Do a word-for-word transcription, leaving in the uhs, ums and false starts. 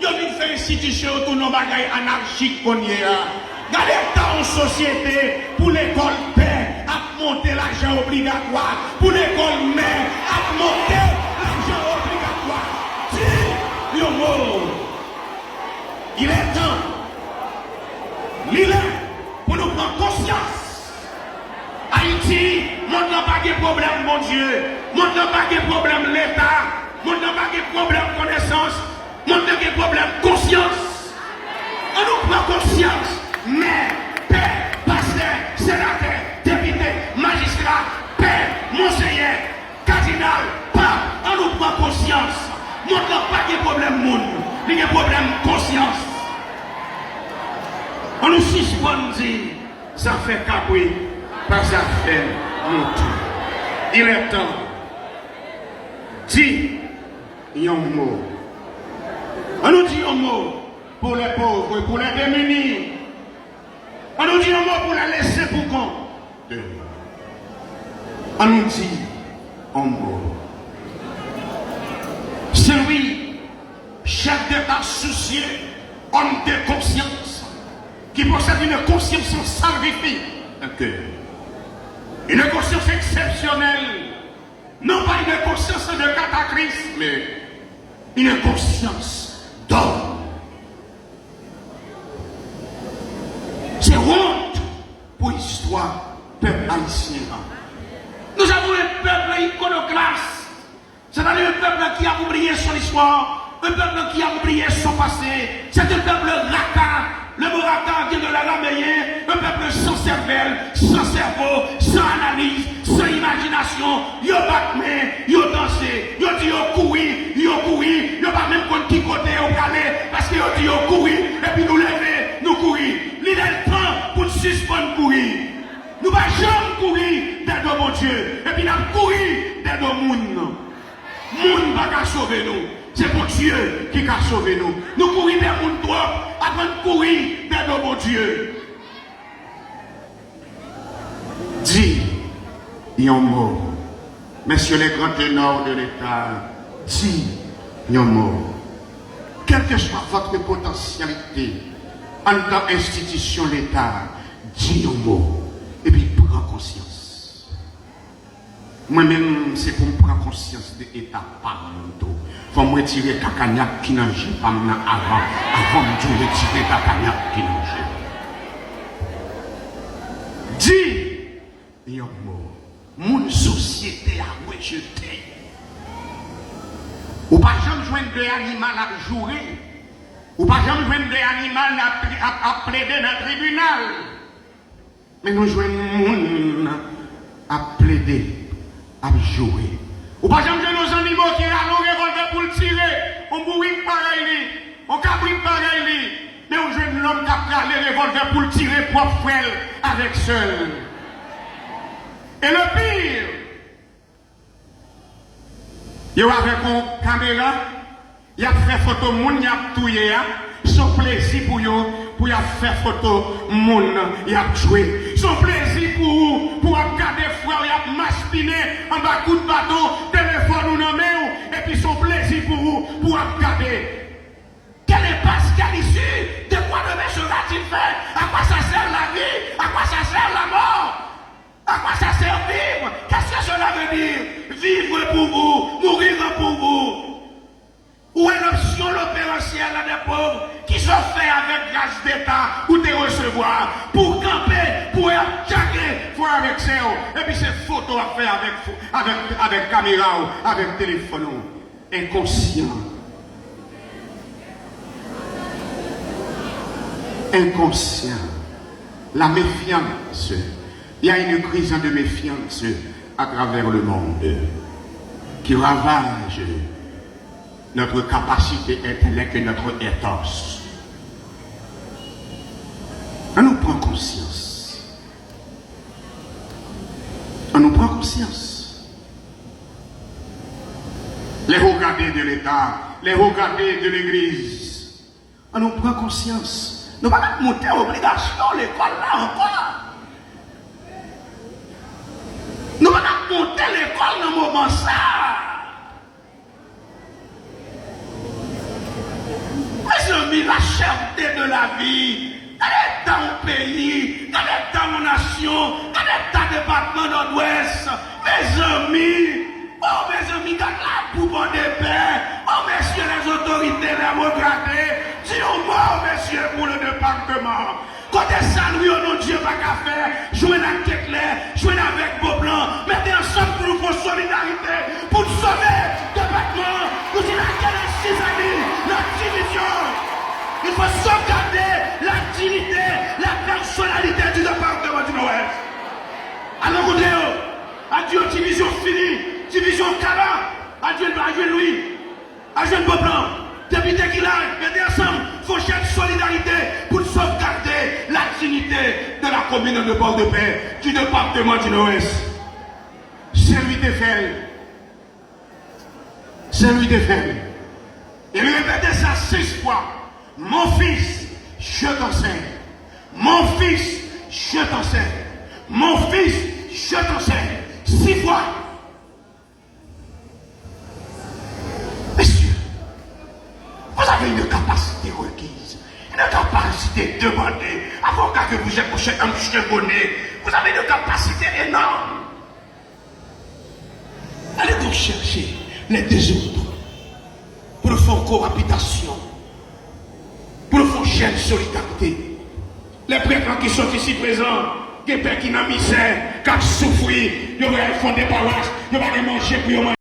Yo vin fè enstitisyon yo tounen yon bagay anarchik kounye a. Gade eta yon sosyete pou lekòl pè ap monte lajan obligatwa, pou lekòl mè ap monte lajan obligatwa. Di yon mo. Il est temps. Li lè pou nou pran konsyans. Ayiti, mond lan pa gen pwoblèm Bondye, mond lan pa gen pwoblèm Leta, mond lan pa gen pwoblèm konesans, mond lan gen pwoblèm konsyans. An nou pran konsyans, mè, pè, pastè, senatè, depite, majistra, pè, monsenyè, kadinal, pap, an nou pran konsyans. Mond lan pa gen pwoblèm moun, li gen pwoblèm konsyans. An nou sispann di, zafè kabrit, pa zafè mouton. Il est temps. Di yon mo. An nou di yon mo pour les pauvres, pour les démunis. An nou di yon mo pour les laissés pour compte. An nou di yon mo. Saint Louis, chef d'État soucieux, homme de conscience, qui possède une conscience salvifique, un cœur, une conscience exceptionnelle, non pas une conscience de cataclysme, mais une conscience d'homme. Se wont pou istwa pèp ayisyen an. Nous avons un peuple iconoclaste, c'est-à-dire un peuple qui a oublié son histoire, un peuple qui a oublié son passé. C'est un peuple raka. Le mot raka vient de l'araméen, un peuple sans cervelle, sans cerveau, sans analyse, sans imagination. Yo bat men, yo danse, yo di yo kouri, yo kouri, yo pa menm konn ki kote yo prale, paske yo di yo kouri, epi nou leve, nou kouri. Li lè l tan pou n sispann kouri. Nou pa janm kouri dèdo Bondye, epi n ap kouri dèdo moun. Moun pa ka sove nou, se Bondye ki ka sove nou. Nou kouri dèyè moun twòp, aprann kouri dèdo Bondye. Di yon mo. Messieurs les grands ténors de l'État, di yon mo. Quelle que soit votre potentialité anndan enstitisyon Leta, di yon mo epi pran konsyans. Mwen menm, se pou m pran konsyans de eta pa m tou. Fò m retire kakanyak ki nan je pa m nan avan, avan m di w retire kakanyak ki nan je. Di yon mo. Moun sosyete a rejete. Ou pa janm jwenn de animal ap joure. Ou pa janm jwenn de animal ap, ap, ap plede nan tribinal. Men nou jwenn moun ap plede, ap joure. Ou pa janm jwenn yon zannimo ki rale yon revòlvè pou l tire yon bourik parèy li, yon kabrit parèy li. Men ou jwenn nonm k ap rale revòlvè pou l tire pwòp frè l avèk sè l. E le pire, yo avèk yon kamera, y ap fè foto moun y ap touye a. Se yon plezi pou yo, pou y ap fè foto moun y ap tchwe. Se yon plezi pou ou, pou w ap gade frè w y ap maspinen anba kout baton, telefòn ou nan men w, epi se yon plezi pou ou, pou w ap gade. Quelle impasse, quelle issue? De quoi demain sera-t-il fait? À quoi ça sert la vie? À quoi ça sert la mort? À quoi ça sert vivre? Qu'est-ce que cela veut dire? Vivre pour vous, mourir pour vous. Ou wè lòpsyon loperansiyèl la dè pòv ki sa w fè avèk gras deta ou te resevwa pou w kanpe pou w ap tchake frè avèk sè w, epi se foto w ap fè avèk, avèk, avèk kamera w, avèk telefòn ou. Inconscient. Inconscient. La méfiance. Il y a une crise de méfiance à travers le monde qui ravage notre capacité intellect et notre ethos. Ann nou pran konsyans. Ann nou pran konsyans. Les hauts gradés de l'État, les hauts gradés de l'Église, ann nou pran konsyans. Nou pa mèt monte obligasyon lekòl la ankò. Nou pa mèt monte lekòl nan moman sa. Mè La cherté de la vie. Gade eta yon peyi, gade eta yon nasyon, gade eta depatman Nòdwès. Mezanmi, oh mezanmi, gad labou Pòdepè. Oh mesye, lèzotorite, lèwokrate, di yon mo mesye pou le depatman. Kote sa Lwi o non Dye pa ka fè, jwenn ak Ketlè, jwenn avèk Boplan, mete ansanm pou nou fè yon solidarite, pou n sove depatman an. Nou di la guerre est six amis, la division. Il faut sauvegarder la dignité, la personnalité du département du Nord-Ouest. Al rankontre yo, al di yo divizyon fini, divizyon kaba, al jwenn, al jwenn Lwi. Al jwenn Boplan, depite ki la, mete ansanm, fè yon jès solidarite pou n sovgade la dignité de la commune de Port-de-Paix, du département du Nord-Ouest. Saint-Louis te fè l. Saint-Louis te fè l. E li repete sa sis fwa. Mon fils, je t'enseigne. Mon fils, je t'enseigne. Mon fils, je t'enseigne. Sis fwa. Messieurs, vous avez une capacité requise, une capacité demandée. Avocat que vous êtes, mon cher M. Bonnet, vous avez une capacité énorme. Allez donc chercher les désordres pour nous faire cohabitation. Pou nou fè yon jès solidarite. Lè prèt lan ki sòt isi prezan, gen pè ki nan mizè, k ap soufri, yo pral fonde pawas, yo pa gen manje pou yo manje.